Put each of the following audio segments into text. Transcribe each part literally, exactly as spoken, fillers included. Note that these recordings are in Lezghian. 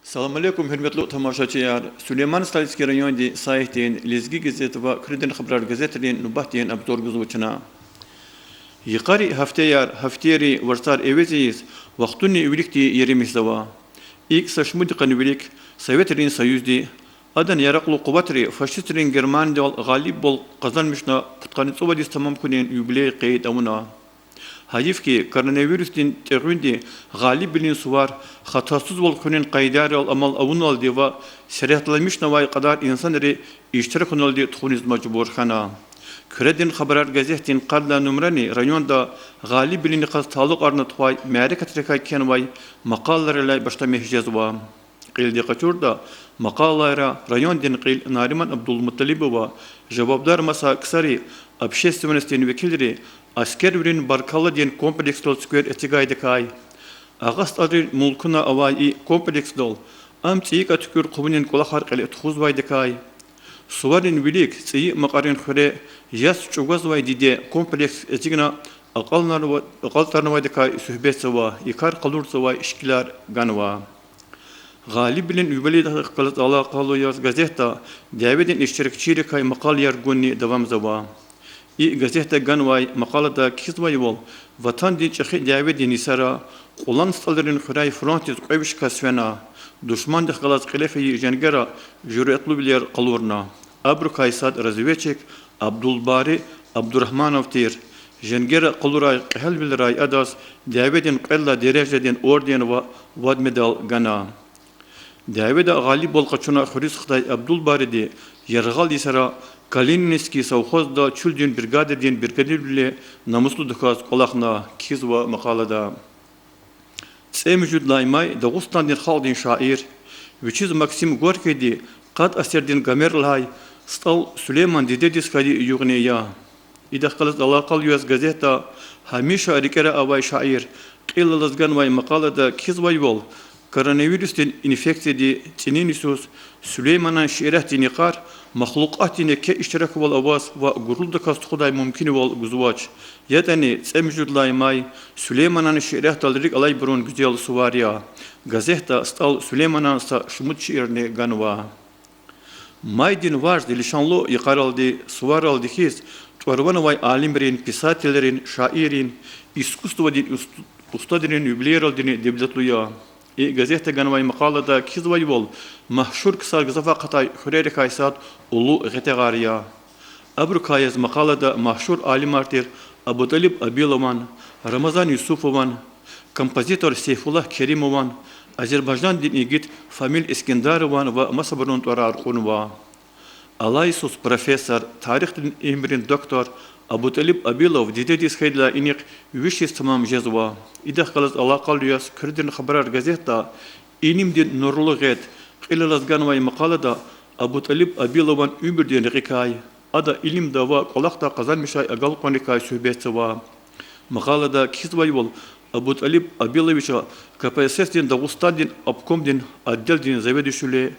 Салам алейкум, гьуьрметлу тамашачияр! Сулейман-Стальский райондин сайтдин Лезги газет ва Куьредин хабарар газетрин нубатдин обзор гузва чна. Йикъари гьафтеяр, гьафтейри варцар эвез ийиз, вахтунни виликди еримишзава. ИкӀ, са шумудикъан вилик Советрин Союзди, адан яракьлу къуватри фашистрин Германиядал гъалибвал къазанмишна пудкъанни цӀувад йис тамам хьунин юбилей къейд авуна. Гьайиф хьи, коронавирусдин тӀегъуьнди гъалибвилин сувар хатасузвал хуьнин къайдайрал амал авуналди ва сергьятламишнавай кьадар инсанри иштиракуналди тухуниз мажбур хьана. Куьредин хабарар газетдин къад лагьай нумрани районда гъалибвилин йикъаз талукьарна тухвай мярекатрикай кхьенвай макъалайрилай башламиш жезва. Кьилди къачуртӀа, макъалайра райондин кьил Нариман Абдулмуталибова, жавабдар маса ксари, общественностдин векилри аскервилин баркалладин комплексдал цуьквер эцигайдакай, Агъа СтӀалрин мулкуна авай и комплексдал ам цӀийикӀа туькӀуьр хъувунин кӀвалахар кьиле тухузвайдакай, суварин вилик ЦӀийи Макьарин хуьре яц чӀугвазвай диде комплекс эцигна акьалтӀарнавайдакай суьгьбетзава, и кар къалурзавай шикилар ганва. Гъалибвилин юбилейдихъ галаз алакъалу яз газетда дяведин иштиракчийрикай макъалаяр гунни давамзава. И газетда ганвай макъалада кхьизвайвал, Ватандин ЧӀехи дяведин йисара Кьулан СтӀалрин хуьряй фронтдиз кьве виш кас фена, душмандихъ галаз кьиле фейи женгера жуьрэтлувилер къалурна. Абурукай сад разведчик Абдулбари Абдурагьманов тир. Женгера къалурай кьегьалвилерай адаз дяведин кьвед лагьай дережадин орден ва вад медал гана. Дяведа гъалибвал къачуна хуьруьз хтай Абдулбариди яргъал йисара Калининский совхозда чуьлдин бригададин бригадирвиле намуслудаказ кӀвалахна, кхьизва макъалада. ЦӀемуьжуьд лагьай май Дагъустандин халкьдин шаир, вичиз Максим Горькийди къад асирдин Гомер лагьай СтӀал Сулейманан дидедиз хьайи югъни я. Идахъ галаз алакъалу яз газетда гьамиша рикӀера авай шаир кьил алаз ганвай макъалада кхьизвайвал, коронавирусдин инфекцияди цӀинин йисуз Сулейманан шииратдин йикъар махлукьатдин еке иштираквал аваз ва гурлудаказ тухудай мумкинвал гузвач. ЯтӀани цӀемуьжуьд лагьай май Сулейманан шииратдал рикӀ алайбурун гуьзел сувар я. Газетда СтӀал Сулейманан са шумуд шиирни ганва. Майдин варз лишанлу йикъаралди, суваралди хьиз, тӀвар-ван авай алимрин, писателрин, шаиррин, искусстводин ус-, устадрин юбилейралдини девлетлу я. И газетда ганвай макъалада кхьизвайвал, машгьур ксар гзаф акъатай хуьрерикай сад Уллу Гъетягъар я. Абурукай яз макъалада машгьур алимар тир Абуталиб Абилован, Рамазан Юсупован, композитор Сейфуллагь Керимован, Азербайжандин игит Фамиль Эскендарован ва масабурун тӀварар кьунва. Алай йисуз профессор, тарихдин илимрин доктор Абуталиб Абилов дидедиз хьайидалай инихъ виш йис тамам жезва. Идахъ галаз алакъалу яз Куьредин хабарар газетда илимдин нурлу гъед кьил алаз ганвай макъалада АбутӀалиб Абилован уьмуьрдин рекьикай, ада илимда ва кӀвалахда къазанмишай агалкьунрикай суьгьбетзава. Макъалада кхьизвайвал, АбутӀалиб Абиловича КПСС-дин Дагъустандин обкомдин отделдин заведующийвиле,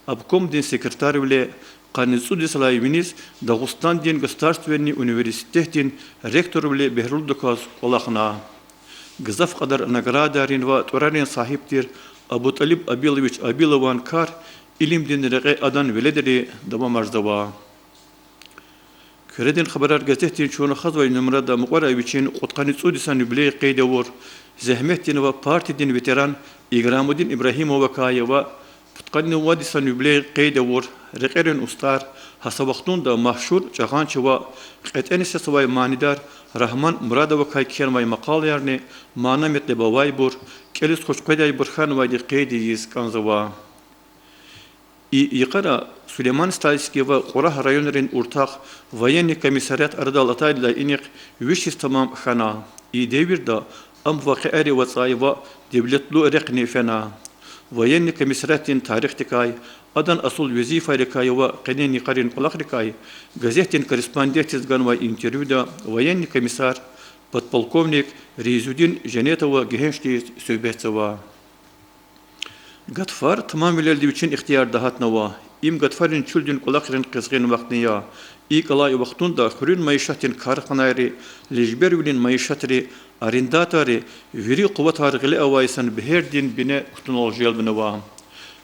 обкомдин секретарвиле, къанни цӀуд йисалай виниз Дагъустандин государственный университетдин ректорвиле бегьерлудаказ кӀвалахна. Гзаф кьадар наградарин ва тӀварарин сагьиб тир АбутӀалиб Абилович Абилован кар илимдин рекье адан веледри давамарзава. Куьредин хабарар газетдин чун ахъайзавай нумрада мукьвара вичин кьудкъанни цӀуд йисан юбилей къейд авур зегьметдин ва партиядин ветеран Играмудин Ибрагьимовакай ва пудкъанни вад йисан юбилей къейд авур рекьерин устӀар, гьа са вахтунда машгьур чӀагъанчи ва кьетӀен сес авай манидар Рагьман Мурадовакай кхьенвай макъалаярни мана-метлеб авайбур, кӀелиз хуш къведайбур хьанвайди къейд ийиз кӀанзава. И йикъара Сулейман-Стальский ва Кьурагь районрин уртах военный комиссариат арадал атайдалай инихъ виш йис тамам хьана. И девирда ам вакъиайрив ацӀай ва девлетлу рехъни фена. Военный комиссариатдин тарихдикай, адан асул везифайрикай ва къенин йикъарин кӀвалахрикай газетдин корреспондентдиз ганвай интервьюда военный комиссар, подполковник Ризудин Женетова гегьеншдиз суьгьбетзава. Гатфар тамамвилелди вичин ихтиярда гьатнава. Им гатфарин чуьлдин кӀвалахрин къизгъин вахтни я. ИкӀ алай вахтунда хуьруьн майишатдин карханайри, лежбервилин майишатри, арендаторри вири къуватар гъиле авай йисан бегьердин бине кутунал желбнава.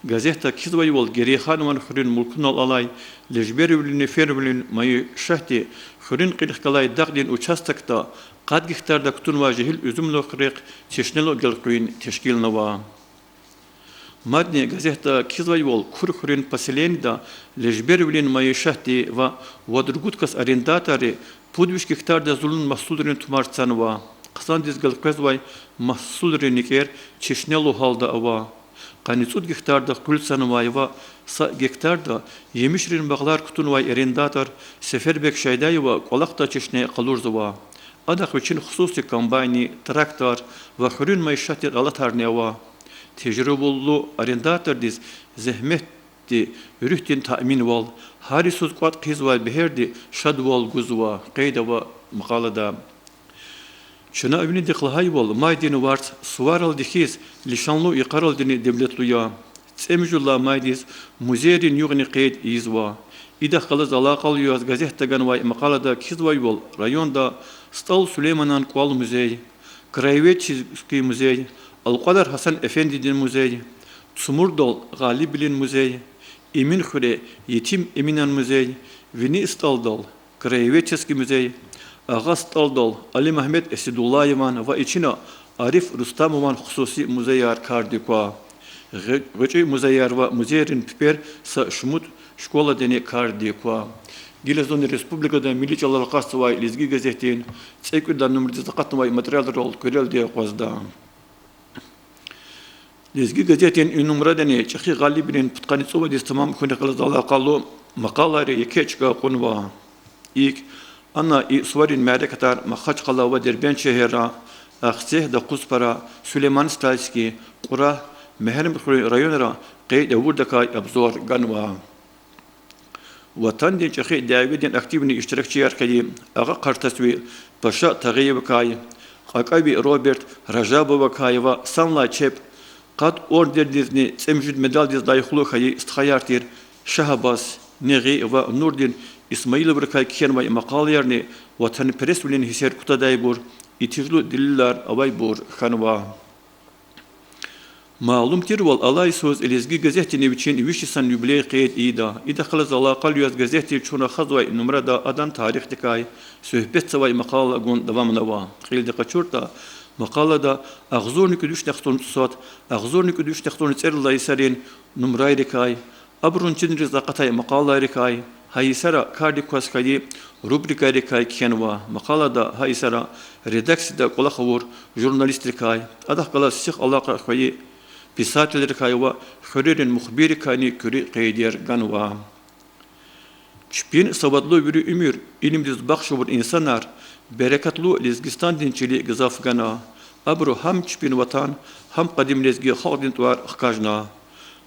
Газетда кхьизвайвал, герейханван хуьруьн мулкунал алай лежбервилинни фермервилин майишатди хуьруьн кьилихъ галай дагъдин участокда къад гектарда кутунвай жегьил уьзуьмлух рехъ чешнелу гелкъуьн тешкилнава. Мадни газетда кхьизвайвал, Кур хуьруьн поселенида лежбервилин майишатди ва вад-ругуд кас арендаторри пуд виш гектарда зулун магьсулрин тумар цанва. Хъсандиз гелкъвезвай магьсулрин никӀер чешнелу гьалда ава. Къанни цӀуд гектарда къуьл цанвай ва са гектарда емишрин багълар кутунвай арендатор Сефербег Шайдаева кӀвалахда чешне къалурзава. Адахъ вичин хсуси комбайнни, трактор ва хуьруьн майишатдин алатарни ава. Тежрибалу арендатордиз зегьметди руьгьдин таъминвал, гьар йисуз кӀватӀ хъийизвай бегьерди шадвал гузва, къейд ава макъалада. Чна винидихъ лагьайвал, майдин варз суваралди хьиз лишанлу йикъаралдини девлетлу я. ЦӀемуьжуьдалай майдиз музейрин югъни къейд ийизва. Идахъ галаз алакъалу яз газетда ганвай макъалада кхьизвайвал, районда СтӀал Сулейманан кӀвал-музей, краеведческий музей, Алкьвадар Гьасан-эфендидин музей, Цумурдал Гъалибвилин музей, Эминхуьре Етим Эминан музей, Вини СтӀалдал краеведческий музей, Агъа СтӀалдал Али-Мегьамед Эседуллаеван ва ичина Ариф Рустамован хсуси музеяр кардик ква. Гъи-, гъвечӀи музеяр ва музейрин пипӀер са шумуд школадани кардик ква. Гила зун республикада милли чӀалал акъатзавай Лезги газетдин цӀекӀуьд лагьай нумрадиз акъатнавай материалрал куьрелди акъвазда. Лезги газетдин и нумрадани чӀехи Гъалибвилин пудкъанни цӀувадиз тамам хьунихъ галаз алакъалу макъалайрин еке чка кьунва. ИкӀ, ана и суварин мярекатар Махачкъала ва Дербент шегьерра, Ахцегь, Докъузпара, Сулейман-Стальский, Кьурагь, Мегьарамдхуьруьн районра къейд авурдакай обзор ганва. Ватандин чӀехи дяведин активный иштиракчияр хьайи Агъа Къартасви, Паша Тагъиевакай, Кьакьави Роберт Ражабовакай ва санлай чеб къад ордендизни цӀемуьжуьд медалдиз лайихлу хьайи стхаяр тир Шагьбаз, Негъи ва Нурдин Исмаиловрикай кхьенвай макъалаярни ватанпересвилин гьиссер кутадайбур, итижлу делилар авайбур хьанва. Малум тирвал, алай йисуз Лезги газетдини вичин виш йисан юбилей къейд ийида. Идахъ галаз алакъалу яз газетди чун рахазвай нумрада адан тарихдикай суьгьбетзавай макъала гун давамнава. Кьилди къачуртӀа, макъалада агъзурни кӀуьд вишни яхцӀурни цӀусад, агъзурни кӀуьд вишни яхцӀурни цӀерид лагьай йисарин нумрайрикай, абурун чинриз акъатай макъалайрикай, гьа йисара кардик кваз хьайи рубрикайрикай кхьенва. Макъалада гьа йисара редакцияда кӀвалах авур журналистрикай, адахъ галаз сих алакъа хьайи писателрикай ва хуьрерин мухбиррикайни куьруь къейдер ганва. Чпин савадлу вири уьмуьр илимдиз бахшавур инсанар берекатлу Лезгистандин чили гзаф гана. Абуру гьам чпин ватан, гьам къадим лезги халкьдин тӀвар хкажна.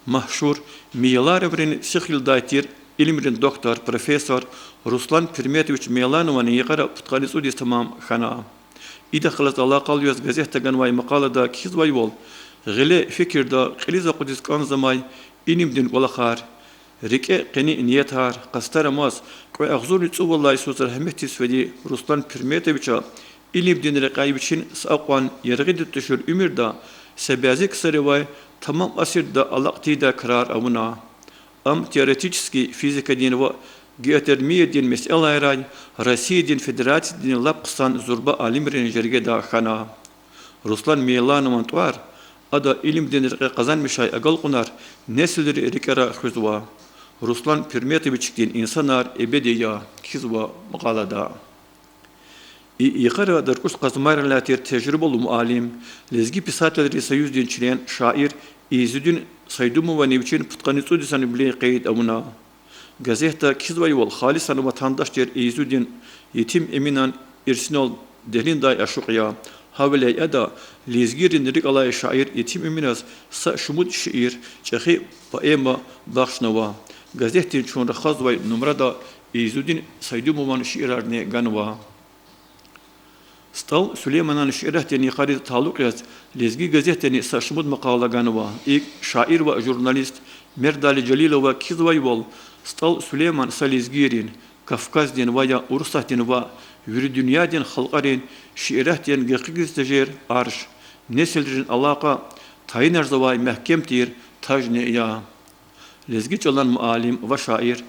Машгьур Мейлановрин сихилдай тир илимрин доктор, профессор Руслан Пирметович Мейланован йикъара пудкъанни цӀуд йис тамам хьана. Идахъ галаз алакъалу яз газетда ганвай макъалада кхьизвайвал, гъиле фикирда кьилиз акъудиз кӀанзамай илимдин кӀвалахар, рикӀе къени ниятар, къастар амаз, кьве агъзурни цӀувад лагьай йисуз рагьметдиз феди Руслан Пирметовича илимдин рекьяй вичин са акьван яргъиди тушир уьмуьрда са бязи ксаривай тамам асирда алакь тийидай крар авуна. Ам теоретически физикадин ва геотермиядин месэлайрай Россиядин Федерациядин лап хъсан зурба алимрин жергеда хьана. Руслан Мейланован тӀвар, ада илимдин рекье къазанмишай агалкьунар несилрин рикӀера хуьзва. Руслан Пирметовичдин инсанар эбеди я, кхьизва макъалада. И йикъара даркӀуш къазмайрилай тир тежрибалу муаллим, Лезги писателрин союздин член, шаир Ийизудин Сайдумовани вичин пудкъанни цӀуд йисан юбилей къейд авуна. Газетда кхьизвайвал, халисан ватандаш тир Ийизудин Етим Эминан ирсинал дегьлиндай ашукь я. Гьавиляй ада лезгийрин рикӀ алай шаир Етим Эминаз са шумуд шиир, чӀехи поэма бахшнава. Газетдин чун рахазвай нумрада Ийизудин Сайдумован шиирарни ганва. СтӀал Сулейманан шииратдин йикъариз талукь яз Лезги газетдани са шумуд макъала ганва. ИкӀ, шаир ва журналист Мердали Жалилова кхьизвайвал, СтӀал Сулейман са лезгийрин, Кавказдин ва я Урусатдин ва вири дуьньядин халкьарин шииратдин гекъигиз тежер арш, несилрин алакъа тайинарзавай мягькем тир тажни я. Лезги чӀалан муаллим ва шаир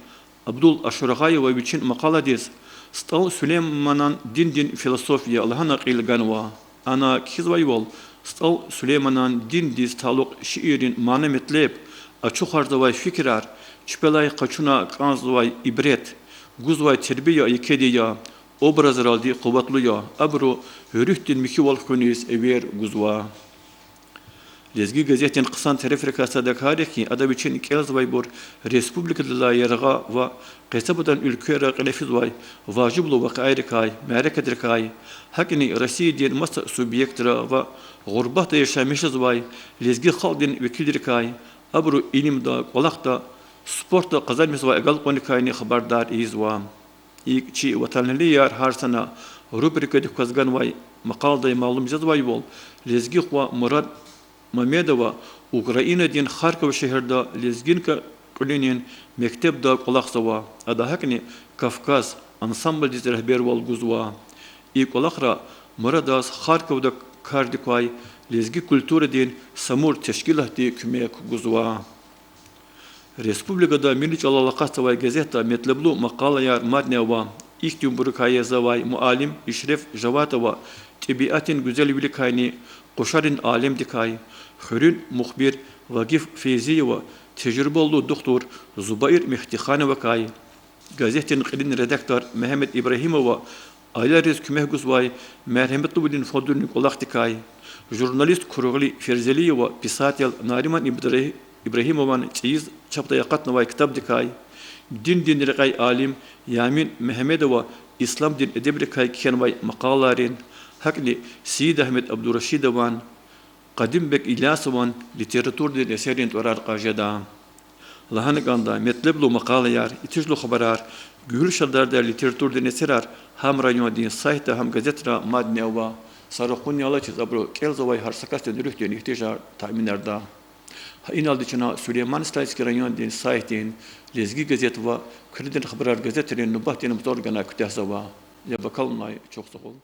Абдул Ашурагъаева вичин макъаладиз СтӀал Сулейманан диндин философия лагьана кьил ганва. Ана кхьизвайвал, СтӀал Сулейманан диндиз талукь шииррин мана-метлеб, ачухарзавай фикирар, чпелай къачуна кӀанзавай ибрет, гузвай тербия екеди я, образралди къуватлу я, абуру руьгьдин михьивал хуьниз эвер гузва. Лезги газетдин хъсан терефрикай садакарихъ хьи, ада вичин кӀелзавайбур республикадилай яргъа ва къецепатан уьлквейра кьиле физвай важиблу вакъиайрикай, мярекатрикай, гьакӀни Россиядин маса субъектра ва гъурбатда яшамиш жезвай лезги халкьдин векилрикай, абуру илимда, кӀвалахда, спортда къазанмишзавай агалкьунрикайни хабардар ийизва. ИкӀ, Чи ватанлияр гьар сана рубрикадик кваз ганвай макъаладай малум жезвайвал, лезги хва Мурад Мамедова Украинадин Харьков шегьерда лезгинка кьуьлунин мектебда кӀвалахзава. Ада гьакӀни Кавказ ансамблдиз регьбервал гузва. И кӀвалахра Мурадаз Харьковда кардик квай лезги культурадин Самур тешкилатди куьмек гузва. Республикада милли чӀалал акъатзавай газетда метлеблу макъалаяр мадни ава. Ихьтинбурукай язавай муаллим Ишреф Жаватова тӀебиатдин гуьзелвиликайни къушарин алемдикай, хуьруьн мухбир Вагиф Фейзиева тежрибалу духтур Зубаир Мехтихановакай, газетдин кьилин редактор Мегьамед Ибрагьимова аялриз куьмек гузвай Мергьеметлувилин фондунин кӀвалахдикай, журналист Кургъули Ферзелиева писатель Нариман Ибра-, Ибрагьимован цӀийиз чапдай акъатнавай ктабдикай, диндин рекьяй алим Ямин Мегьамедова исламдин эдебрикай кхьенвай макъалайрин, гьакӀни Сиидагьмед Абдурашидован, Къадимбег Илясован литературадин эсеррин тӀварар кьаз жеда. Лагьана кӀанда, метлеблу макъалаяр, итижлу хабарар, гуьгьуьл шадардай литературадин эсерар гьам райондин сайтда, гьам газетра мадни ава. Са рахуни алачиз абуру кӀелзавай гьар са касдин руьгьдин игьтияжар таъминарда. Гьа иналди чна Сулейман-Стальский райондин сайтдин Лезги газет ва Куьредин хабарар газетрин нубатдин обзор ганай куьтягьзава. Я вакалунай чухсагъул.